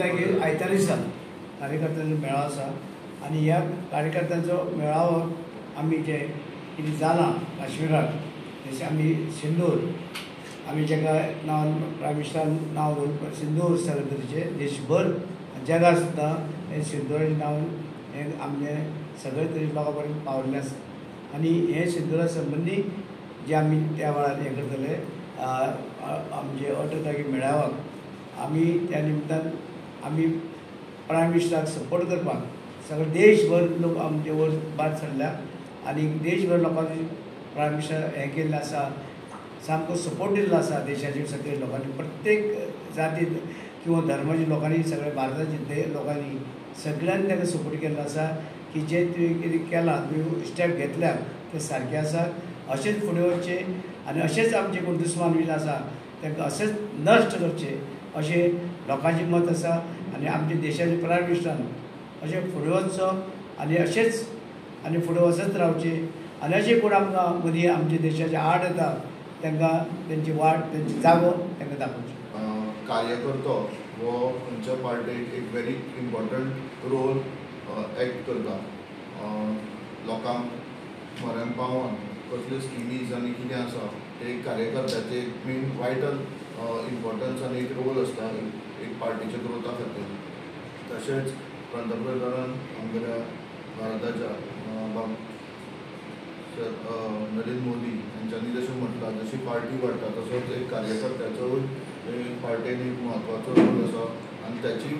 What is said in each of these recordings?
तारखेर आयतार दिसा कार्यकर्त्यांचो मेळावो आसा आनी ह्या कार्यकर्त्यांचो मेळावो आमी जे कितें जालां काश्मिराक, जशें आमी सिंदूर, आमी जेका नांवान प्रायम मिनिस्टरान नांव दवरून सिंदूर सेलिब्रेटीचें देशभर जगार सुद्दां हें सिंदुराचें नांव हें आमचें सगळे तरेन लोकां पर्यंत पावल्लें आसा. आनी हें सिंदुरा संबंदी जे आमी त्या वेळार हें करतले, आमचे 18 तारखेर मेळाव्याक आमी त्या निमतान आमी प्रायम मिनिस्टराक सपोर्ट करपाक सगळे देशभर लोक आमचे वयर भायर सरल्या आनी देशभर लोकांनी प्रायम मिनिस्टर हें केल्लें आसा, सामको सपोर्ट दिल्लो आसा देशाचे सगळे लोकांनी, प्रत्येक जाती किंवा धर्माच्या लोकांनी, सगळे भारताचे लोकांनी सगळ्यांनी ताका सपोर्ट केल्लो आसा की जे तुवें कितें केलां, तुवें स्टेप घेतल्या ते सारके आसा, अशेंच फुडें वचचें आनी अशेंच आमचे कोण दुस्मान बीन आसा तांकां अशेंच नश्ट करचें अशें लोकांचें मत आसा. आनी आमच्या देशाचे प्रायम मिनिस्टरान अशें फुडें वचचो आनी अशेंच आनी फुडें वचत रावचें आनी अशें कोण आमकां मदीं आमच्या देशाचे आड येता तांकां तेंची वाट, तेंची जागो तांकां दाखोवची. कार्यकर्तो हो खंयच्या पार्टेक एक व्हेरी इम्पॉर्टंट रोल एक्ट करता. लोकांक म्हऱ्यान पावोन कसल्यो स्किमीज आनी कितें आसा ते एक कार्यकर्त्याचे एक मेन वायटल इम्पॉर्टन्स आनी एक रोल आसता एक पार्टीच्या ग्रोथा खातीर. तशेंच पंतप्रधानान आमगेल्या भारताच्या नरेंद्र मोदी हांच्यांनी जशें म्हटलां, जशी पार्टी वाडटा तसोच एक कार्यकर्त्याचो पार्टेन एक म्हत्वाचो रोल आसा आनी त्याची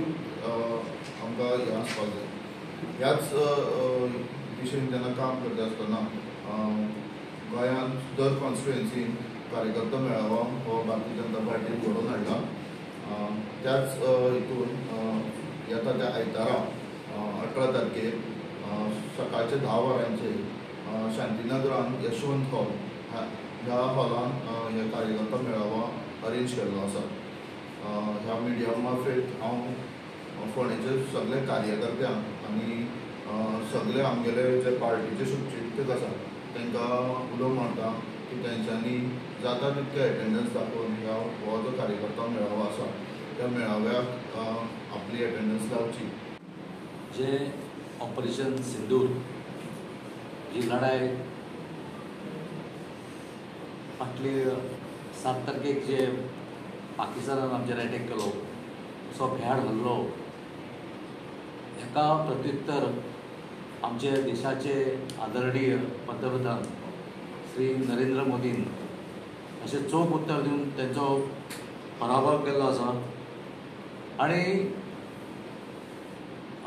आमकां हें आसपाक जाय. ह्याच दिशेन जेन्ना काम करता आसतना गोंयांत दर कॉन्स्टिट्युएन्सीन कार्यकर्तो मेळावो हो भारतीय जनता पार्टीन घडोवन हाडला. त्याच हितून येता त्या आयतारा 18 तारखेर सकाळचे 10 वरांचेर शांतीनगरान यशवंत हॉल ह्या हॉलान हे कार्यकर्ता मेळावो अरेंज केल्लो आसा. ह्या मिडिया मार्फत हांव फोंडेचे सगळे कार्यकर्त्यांक आनी सगळे आमगेले जे पार्टीचे शुभचिंतक आसा तांकां उलो मारता की तेंच्यांनी जाता तितके एटेंडन्स दाखोवन ह्या हो जो कार्यकर्ता मेळावो आसा त्या मेळाव्याक आपली एटेंडन्स लावची. जे ऑपरेशन सिंदूर ही लढाय फाटली 7 तारखेक जे पाकिस्तानान आमचेर अटॅक केलो, असो भ्याड हल्लो, हेका प्रत्युत्तर आमचे देशाचे आदरणीय पंतप्रधान श्री नरेंद्र मोदीन अशें चोख उत्तर दिवन तेंचो पराभव केल्लो आसा. आनी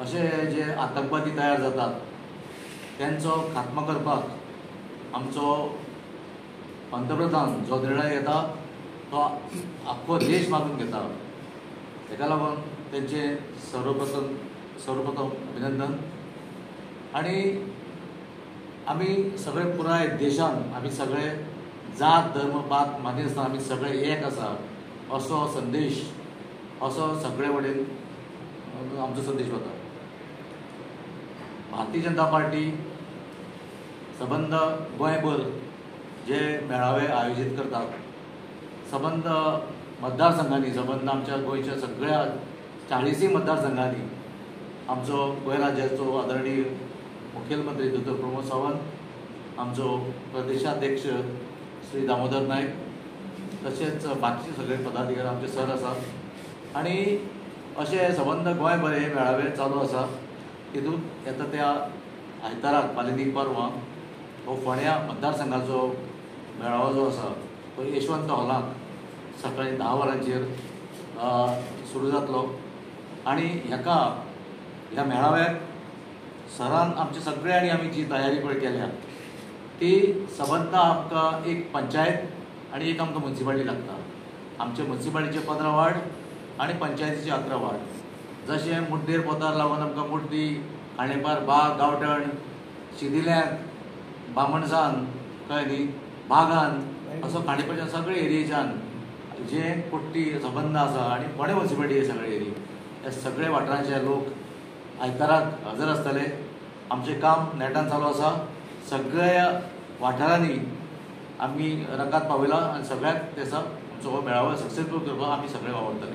अशे जे आतंकवादी तयार जातात तेंचो खात्मो करपाक आमचो पंतप्रधान जो निर्णय घेता तो आख्खो देश मानून घेता. तेका लागून तेंचें सर्वप्रथम अभिनंदन. आनी आमी सगळे पुराय देशान आमी सगळे जात धर्म पात मानिनासतना आमी सगळे एक आसा असो संदेश, असो सगळे वटेन आमचो संदेश वता. भारतीय जनता पार्टी सबंद गोंयभर जे मेळावे आयोजीत करतात, सबंद मतदारसंघांनी, सबंद आमच्या गोंयच्या सगळ्या 40 मतदारसंघांनी आमचो गोंय राज्याचो आदरणीय मुखेलमंत्री दोतोर प्रमोद सावंत, आमचो प्रदेशाध्यक्ष श्री दामोदर नायक, तशेंच बाकीचे सगळे पदाधिकारी आमचे सर आसात. आनी अशें सबंद गोंयभर हे मेळावे चालू आसा. तितूंत येता त्या आयताराक फाल्यां परवां हो फोंड्या मतदारसंघाचो मेळावो जो आसा तो यशवंत हॉलाक सकाळी 10 वरांचेर सुरू जातलो. आनी हेका ह्या मेळाव्याक सरान आमचे सगळ्यांनी आमी जी तयारी पळय केल्या ती सबंद आमकां एक पंचायत आनी एक आमकां मुन्सिपालिटी लागता. आमचे मुन्सिपालिटीचे 15 वार्ड आनी पंचायतीचे 11 वार्ड. जशें मुड्डेर पोतार लागून आमकां मुड्डी, खांडेपार, बाग, गांवठण, शिदिल्यांत, बामणसान, कळ्ळें न्ही, बागान, असो खांडेपारच्या सगळे एरियेच्यान जे कुट्टी सबंद आसा आनी फोंडें मुन्सिपालिटी हे सगळे एरिये ह्या सगळे वाठारांचे लोक आयताराक हजर आसतले. आमचें काम नेटान चालू आसा. सगळ्या वाठारांनी आमी रकाद पावयला आनी सगळ्याक तेसा आमचो हो मेळावो सक्सेसफूल करपाक आमी सगळे वावुरतले.